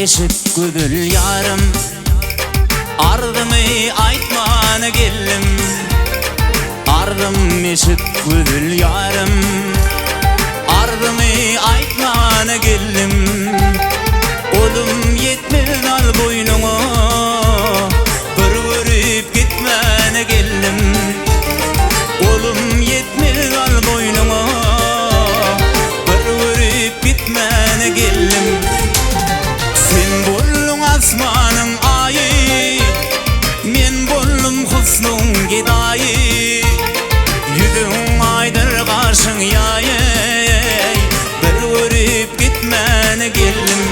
Eşit gözel ýarym, Arzymy aýtmana geldim. Arzym eşit gözel ýarym, Arzymy aýtmana geldim. Golum ýetmez al boýnuňa, Bir görüp gitmäne geldim. Golum ýetmez al boýnuňa, Bir görüp gitmäne geldim. Sen bolduň asmanyň aýy, Men boldum husnuň gedaýy. Ýüzüň aýdyr gaşyň ýaýy, Bir görüp gitmäne geldim.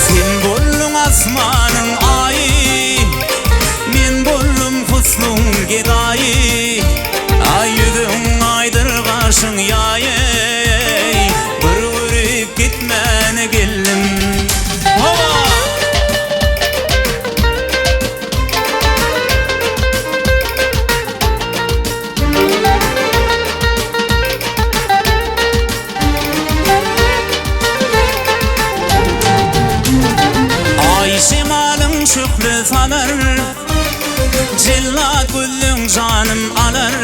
Sen bolduň asmanyň aýy, Men boldum husnuň gedaýy. Aý ýüzüň aýdyr gaşyň ýaýy, Bir görüp gitmäne geldim. Hawa! Aý şemalyň şöhle salar, Jellat gözleň janym alar.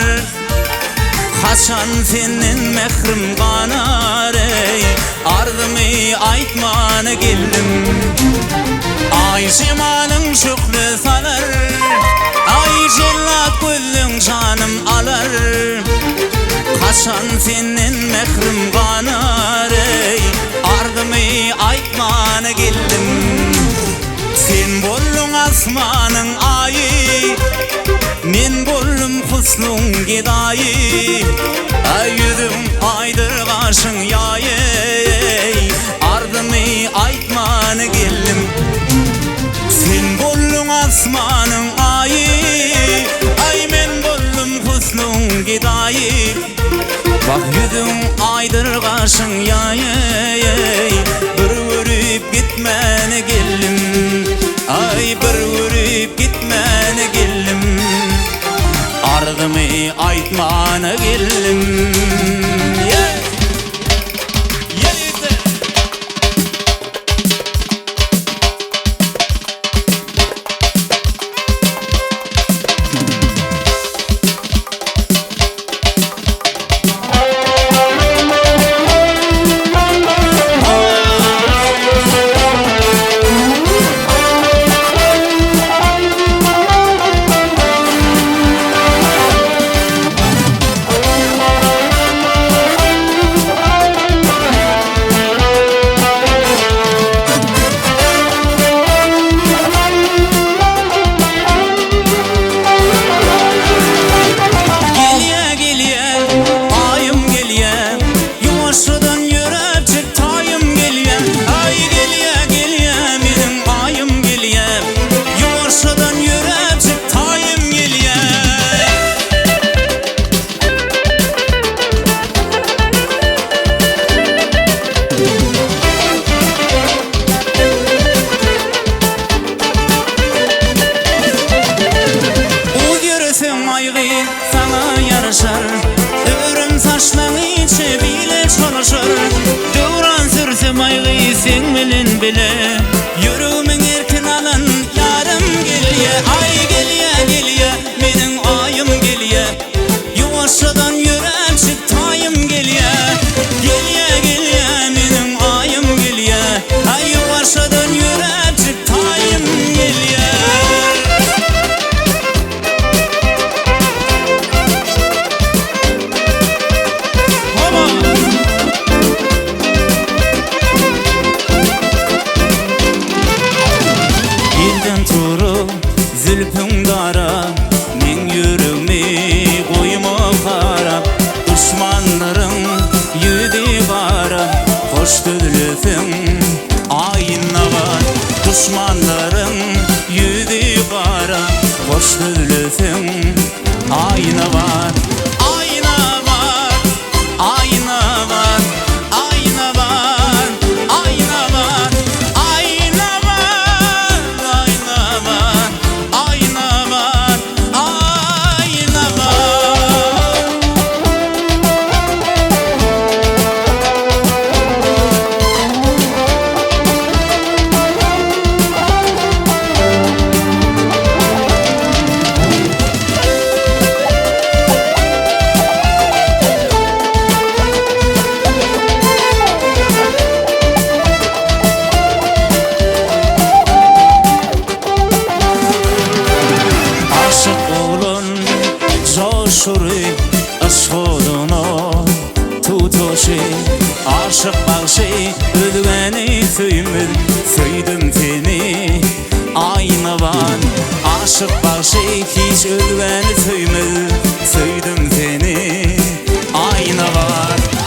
Haçan senden mährim ganar eý, Arzymy aýtmana geldim. Aý şemalyň şöhle salar, Aý jellat gözleň janym alar. Haçan senden mährim ganar eý, Arzymy aýtmana geldim. Sen bolduň asmanyň aýy, Men boldum husnuň gedaýy. Aý ýüzüň aýdyr gaşyň ýaýy, Arzymy aýtmana geldim. Sen bolduň asmanyň aýy, Aý men boldum husnuň gedaýy. Wah ýüzüň aýdyr gaşyň ýaýy, Bir görüp gitmäne geldim. Aý bir görüp gitmäne geldim. Arzymy aýtmana geldim. Ýörite! Gelýä, gelýä, aýym gelýä, Ýuwaşjadan ýöräpjik taýym gelýä. Aý gelýä, gelýä, meniň aýym gelýä, Ýuwaşjadan ýöräpjik taýym gelýä. Uz ýöreseň aýgy saňa ýaraşar, Örüm saçlaň içi bile çolaşar. Döwran sürsem aýgy seň bilen bile, Ýüregimiň erkin alan ýarym gelýä. Aý gelýä, gelýä, meniň aýym gelýä, Ýuwaşjadan ýöräpjik taýym gelýä. Gelýä, gelýä, meniň aýym gelýä, Aý ýuwaşjadan ýöräpjik taýym gelýä. Irden turup zülpüň dara, Meň ýüregmi goýma harap. Duşmanlaryň ýüzi gara, Hoş sözleseň aýnabat. Duşmanlaryň ýüzi gara, Hoş sözleseň aýnabat. Aýnabat, aýnabat, aýnabat, aýnabat, aýnabat, aýnabat, aýnabat, aýnabat. şury Yşk oduna tutuşy Aşyk bagşy özgäni söýmez Söýdüm seni Aýnabat Aşyk bagşy hiç özgäni söýmez Söýdüm seni Aýnabat.